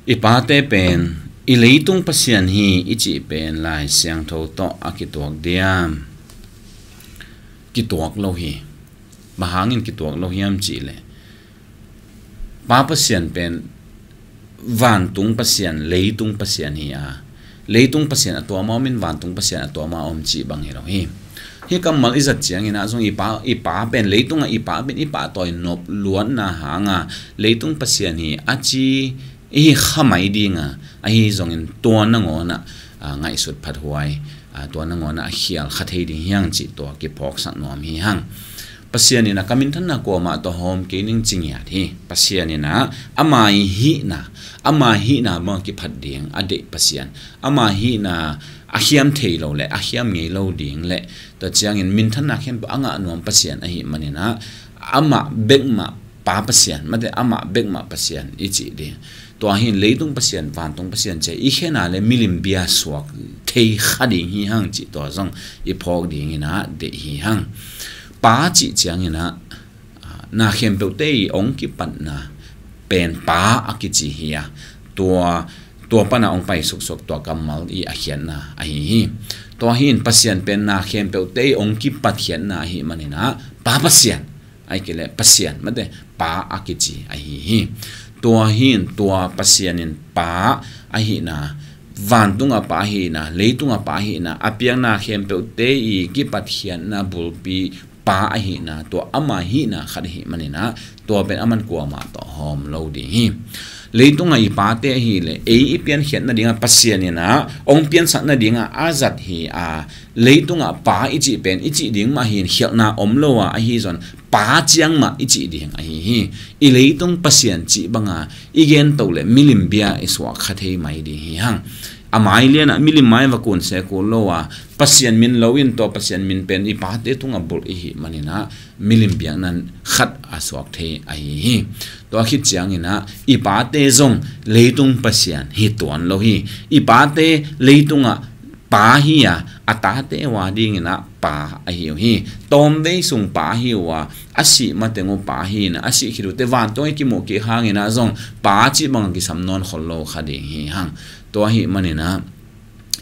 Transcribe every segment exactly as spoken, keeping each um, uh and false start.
I pate pen i leitung Pasian hi i cih pen Lai Siangtho tawh a kituak diam? Kituak lo hi. Bang hangin kituak lo hiam cihleh, Pa Pasian pen vantung Pasian, leitung Pasian hi a, leitung Pasian a tuama om in vantung Pasian a tuama om cih bang hi lo hi. Hih kammal i zat ciangin ah zong i pa, i pa pen, leitungah i pa pen i pahtawi nop luatna hanga leitung Pasian hi a ci i hi kha mai dinga, ahi zongin tua nangawnah, ah, ngaihsut phathuai, ah, tua nangawnah a khial kha thei ding hiang cih tua kiphawksak nuam hi hang. Pasian in a ka minthanna kuamah tawh hawm kei ning ci ngiat hi. Pasian in a ama i hihna, ama hihna bang kiphat ding a deih Pasian, ama hihna a khiam thei lo le a khiam ngei lo ding le tua ciangin minthanna khempeuh a ngah nuam Pasian ahih manin a amah bekmah Pa Pasian, mate amah bekmah Pasian i cih ding. Tua hin leitung Pasian, vantung Pasian cia i khena le milim bia suak thei kha ding hi hang cih tua zong i phawk dingin a deih hi hang. Pa cih ciangin a, ah, na khempeuhte i ong kipatna pen Pa a kici hi a, tua, tua pana ong pai suksuak tua kammal i a khiatna ahi hi. Tua hin Pasian pen na khempeuhte i ong kipat khiatna ahi manin a Pa Pasian, ai kile Pasian, mate Pa a kici ahi hi. Tua hin tua Pasian in Pa ahihna, vantunga Pa ahihna, leitunga Pa ahihna, a piakna khempeuhte i kipatkhiatna bulpi Pa ahihna, tua ama hihna khat ahih manin a, tua pen aman kuamah tawh hawm lo ding hi. Leitunga i pate ahileh ei i piankhiat nadinga Pasian in a ong piansak nadinga a zat hi a, leitungah Pa i cih pen i cih ding mah hin khialhna om lo a, ahi zon Pa ciang mah i cih ding ahi hi. I leitung Pasian cih banga i gento le milim bia i suak kha thei mai ding hi hang. A mai lianah milim mai va kun se kul lo a, Pasian min lo in tua Pasian min pen i pate tungah bulh i hih manin a milim biakna khat a suak thei ahi hi. Tua khit ciangin a i pate zong leitung Pasian hi tuan lo hi. I pate leitungah Pa hi a, a tate uh a dingin a Pa ahi uh hi. Tawmvei sung Pa hi uh a, a sih mateng uh Pa hi in a, a sih khit uh teh vantung i kimuh kik hangin a zong Pa cih bang a kisam nawn khol lo kha ding hi hang. Tua ahih manin a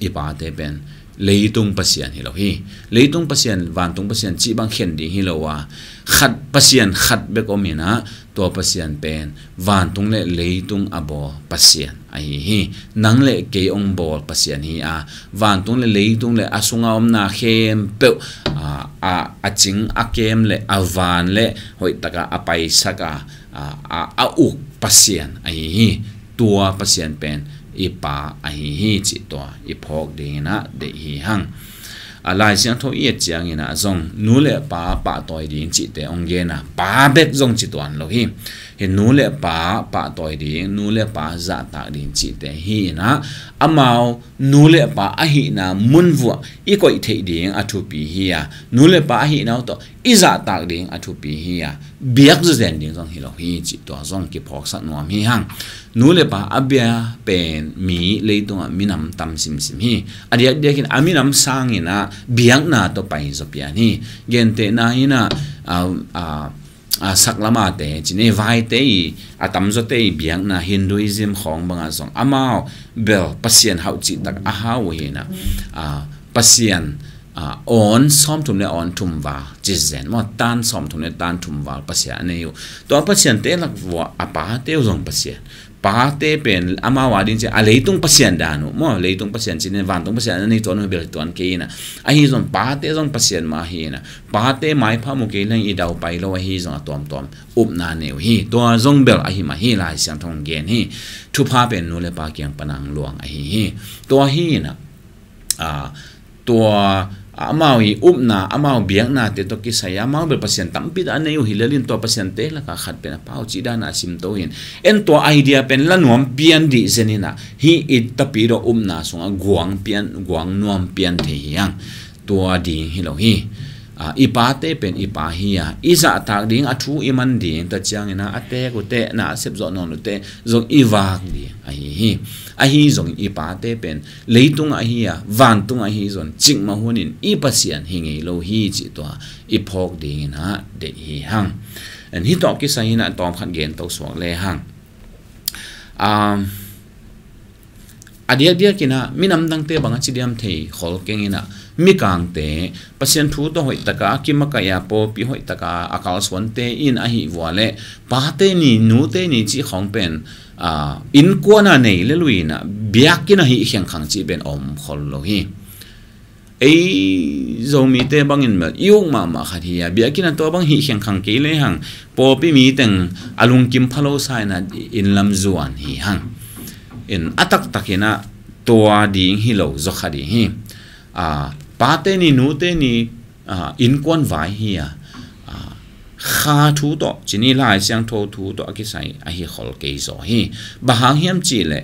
i pate pen leitung Pasian hi lo hi. Leitung Pasian, vantung Pasian cih bang khen ding hi lo a, khat Pasian khat bek om in a, tua Pasian pen vantung le leitung a bawl Pasian ahi hi. Nang le kei ong bawl Pasian hi a, vantung le leitung le a sunga omna khempeuh, a, a, a cing a kem le a van le hoihtaka a paisak a, a, a, a uk Pasian ahi hi. Tua Pasian pen i Pa ahi hi cih tua i phawk dingin a deih hi hang. A, Lai Siangtho i et ciangin a zong nu le pa pahtawi ding cihte ong gen a, pa bek zong ci tuan lo hi. Hi nu le pa pahtawi ding, nu le pa zahtak ding cihte hi in a, amau nu le pa ahihna munvuah i koih theih ding a thupi hi a, nu le pa ahihna uh tawh i zahtak ding a thupi hi a, biak zuzen ding zong hi lo hi cih tua zong kiphawksak nuam hi hang. Nu le pa a bia pen mi leitungah minam tam simsim hi. A diakdiakin a minam sangin a biakna tawh pai zaw pian hi. Gentehna in a, a, a, a, saklamate cine vaite i a tamzawte i biakna Hinduism khawng bangah zong amau bel Pasian hauh cihtak a hau uh hi in a, a, Pasian, a, awn sawmthum le awn thum val ci zen maw, tan sawmthum le tan thum val Pasian a nei uh. Tua Pasiante lak vuah a pate uh zong Pasian. Pate pen amau a ding ciah a leitung Pasian dan uh maw, leitung Pasian cin vantung Pasian a nei tuan uh bel tuan kei in a. Ahi zong pate zong Pasian mah hi in a. Pate maipha mu kei leng i daupai lo ahi zong a tuamtuam upna nei uh hi. Tua zong bel ahi mah hi, Lai Siangtho gen hi. Thupha pen nu le pa kiang panang luang ahi hi. Tua hi in a, a, tua, a, amau i upna, amau biaknate tawh kisai a, amau bel Pasian tampi dah a nei uh hi lel in tua Pasiante laka khat pen a pau cih dana a simto hin. En tua idea pen la nuam pian dih zen in a, hih i tapidaw upna sungah guang pian, guang nuam pian thei hi hang. Tua ding hi lo hi. A, i pate pen i pa hi a, i zahtak ding a thu i man ding ta ciangin a, a tek uh teh, na a sepzawh nawn uh teh zong i vak ding ahi hi. Ahi zong i pate pen leitung ahi a, vantung ahi zon cikmah hunin i Pasian hi ngei lo hi cih tua i phawk dingin a deih hi hang. En hih tawh kisai in a tawm khat gen to suak le hang. Um, A diakdiakin ah minam dangte bang a ci diam thei khol keng in ah, mikangte Pasian thu tawh hoih taka a kimakaih a, pawlpi hoih taka a kalsuante in ahih vua leh pate ni nute ni cih khawng pen, ah, innkuan a nei le lui in ah biakinn ah hih khengkhang cih pen om khol lo hi. Ei Zomite bangin bel i uk mahmah khat hi a, biakinn ah tua bang hih khengkhang kei lehang pawlpi mi teng a lungkim pha lo sa in ah inn lam zuan hi hang. In a taktakin ah tua ding hi lo zaw kha ding hi. Ah, pate ni nute ni, ah, innkuan vai hi a, ah, Kha thu tawh, ci ni, Lai Siangtho thu tawh a kisai ahi khol kei zaw hi. Bang hang hiam cih leh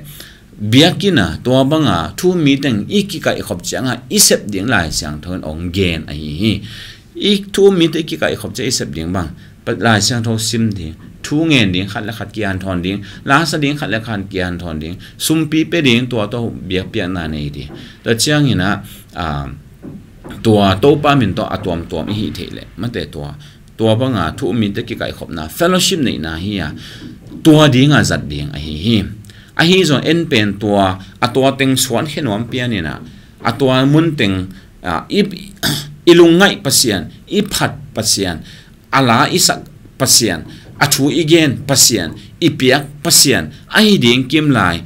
biakinn ah tua banga thu-um mi teng i kikaihkhop ciangah i sep ding Lai Siangtho in ong gen ahi hi. I thu-um mite i kikaihkhop ciang i sep ding bang, Lai Siangtho sim ding, thu ngen ding, khat le khat kihanthawn ding, la sa ding, khat le khat kihanthawn ding, sumpi pia ding, tua tawh biakpiakna nei ding. Tua ciangin ah, ah, tua Topa min tawh a tuamtuam i hih theih leh, mate tua, tua banga thu-um mite kikaihkhopna, fellowship neihna hi a, tua dinga zat ding ahi hi. Ahi zong en pen tua, a tua teng suankhia nuam pian in ah, a tua mun teng, ah, i, i lungngaih Pasian, i phat Pasian, a la i sak Pasian, a thu i gen Pasian, i piak Pasian ahi ding kim lai.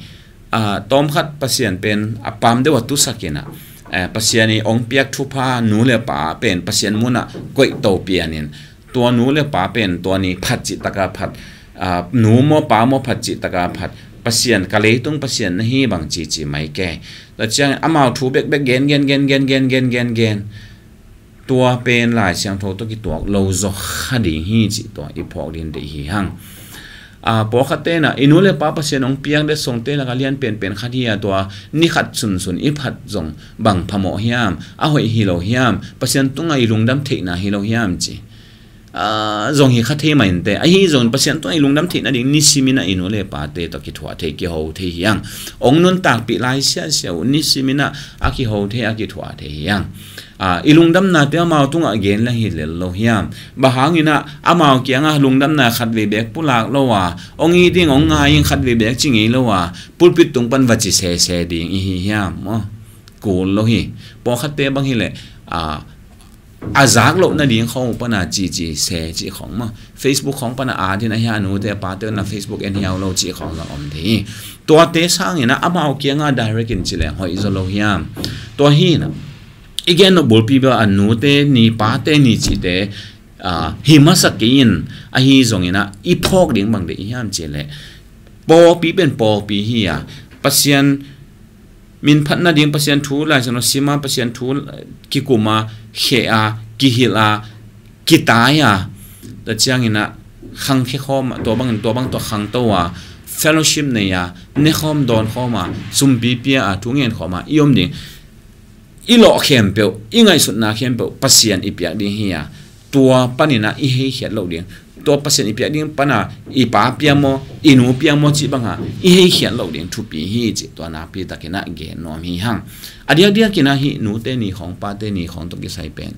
Ah, tawmkhat Pasian pen a pam deuh a tusak in ah, eh, Pasian i ong piak thupha nu le pa pen Pasian munah koihto pian in, tua nu le pa pen tua ni phat cih taka phat, ah, nu maw pa maw phat cih taka phat, Pasian, ka leitung Pasian na hi bang cici mai kei. Tua ciangin amau thu bekbek gen, gen, gen, gen, gen, gen, gen, gen. Tua pen Lai Siangtho tawh kituak lo zaw kha ding hi cih tua i phawk ding deih hi hang. Ah, pawlkhatte in ah i nu le pa Pasian ong piak detsongte laka lian penpen khat hi a, tua ni khat sunsun i phat zong bang phamawh hiam, a hoih hi lo hiam, Pasian tungah i lungdam theihna hi lo hiam ci. Ah, zong hi kha thei mah inteh. Ahi zong Pasian tungah i lungdam theih nading nisimin ah i nu le pate tawh kithuah thei, kiho thei hi hang. Ong nuntakpih lai siasia uh nisimin ah a kiho thei, a kithuah thei hi hang. Ah, i lungdamnate amau tungah gen leng hi lel lo hiam? Bang hangin ah amau kiangah lungdamna khatvei beek pulak lo a, ong it ing, ong ngai ing khatvei beek ci ngei lo a, pulpit tung pan va ci sese ding i hi hiam maw? Kul lo hi. Pawlkhatte bang hileh, ah, a zak loh nading khawng uh pana cici se cih khawng maw, Facebook khawng pana at in a hia, a nute a pate un a Facebook en hiau lo cih khawng zong om thei hi. Tuate sangin ah amau kiangah direct in ci leng hoih zaw lo hiam? Tua hi in ah i gen nop bulpi bel a nute ni pate ni cihte, ah, hi masa kei in, ahi zongin ah i phawk ding bang deih hiam cih leh, pawlpi pen pawlpi hi a, Pasian min phat nading Pasian thu Lai Siangtho sim a, Pasian thu kikum a, kheh a, kihilh a, kitai a, tua ciangin ah khangkhia khawm a, tua bangin tua bang tawh khangto a, fellowship nei a, ne khawm dawn khawm a, sumpi pia a, thu ngen khawm a i om ding. I lawh khempeuh, i ngaihsutna khempeuh Pasian i piak ding hi a, tua panin ah i heikhiat loh ding. Tua Pasian i piak ding pana i pa pia maw, i nu pia maw cih banga i heikhiat loh ding thupi hi cih tua nakpi takin ah gen nuam hi hang. A diakdiakin ah hih nute ni khawng, pate ni khawng tawh kisai pen,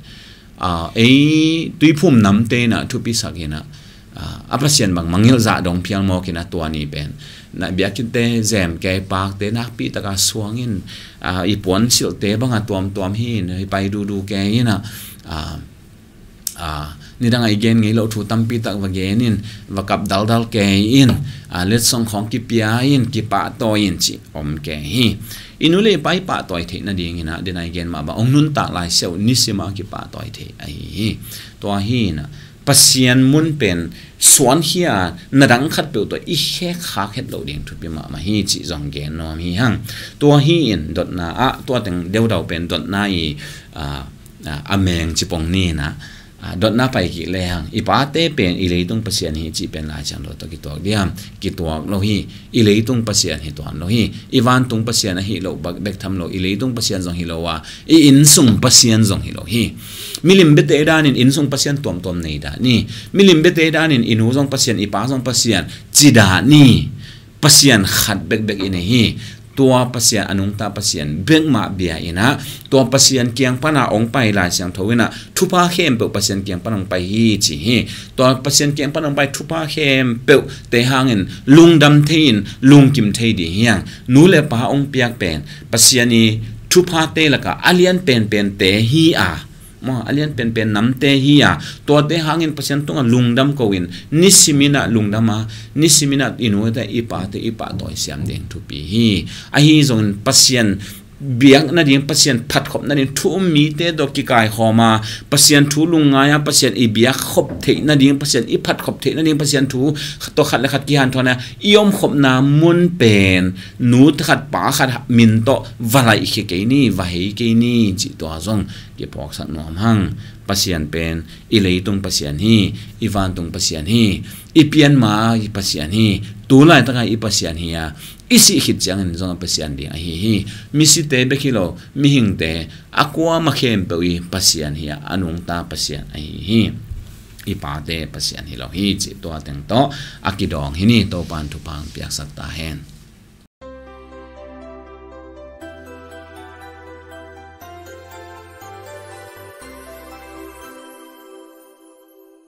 ah, ei Tuiphum namte in ah thupisak in ah, ah, a Pasian bang mangngilh zah dong phial mawk in ah tua ni pen na biakinnte zem kei, pakte nakpi taka suang in, ah, i puansilhte banga tuamtuam hi in, i pai duhduh kei in ah, ah, ah, nidang a i gen ngei loh thu tampi tak va gen in, va kap daldal kei in, ah, letsong khawng kipia in, kipahtawi in cih om kei hi. I nu le i pa i pahtawi theih nadingin ah, den a i gen mah bang, ong nuntak lai siau nisim a kipahtawi theih ahi hi. Tua hi in ah, Pasian mun pen suankhia na dang khatpeuh tawh i khekkhak het loh ding thupi mahmah hi cih zong gen nuam hi hang. Tua hi in dotna ah, tua teng deudau pen dotna i, ah, ah, a meng cipong ni in ah, ah, dotna pai kik le hang, i pate pen i leitung Pasian hi cih pen Lai Siangtho tawh kituak diam? Kituak lo hi. I leitung Pasian hi tuan lo hi. I vantung Pasian ahi loh bek tham lo, i leitung Pasian zong hi lo a, i innsung Pasian zong hi lo hi. Milim biate danin innsung Pasian tuamtuam nei dah ni. Milim biate danin i nu zong Pasian, i pa zong Pasian ci dah ni. Pasian khat bekbek i nei hi. tua Pasian, a nungta Pasian bek mah bia in ah, tua Pasian kiang pana hong pai, Lai Siangtho in ah thupha khempeuh Pasian kiang pana hong pai hi ci hi. Tua Pasian kiang pana hong pai thupha khempeuh te hangin lungdam thei in lungkim thei ding hi hang. Nu le pa hong piak pen Pasian i thuphate lakah a lian penpente hi a, maw, a lian penpen namte hi a, tuate hangin Pasian tungah lungdam ko in, nisimin ah lungdam a, nisimin ah i nute i pate i pahtawi siam ding thupi hi. Ahi zongin Pasian biak nading, Pasian phatkhop nading thu um mite tawh kikaikhawm a, Pasian thu lungngai a, Pasian i biak khop theih nading, Pasian i phatkhop theih nading, Pasian thu tawh khat le khat kihanthawn a i omkhopna mun pen nu khat pa khat min tawh va laih khia kei ni, va hei kei ni cih tua zong kiphawksak nuam hang. Pasian pen i leitung Pasian hi, i vantung Pasian hi, i pianma i Pasian hi, tu laitaka i Pasian hi a, i sih khit ciangin zong a Pasian ding ahi hi. Misite bek hi lo, mihingte a kuama khempeuh i Pasian hi a, a nungta Pasian ahi hi. I pate Pasian hi lo hi cih tua teng tawh a kidawng hi ni. Topan thupha hong piaksak ta hen.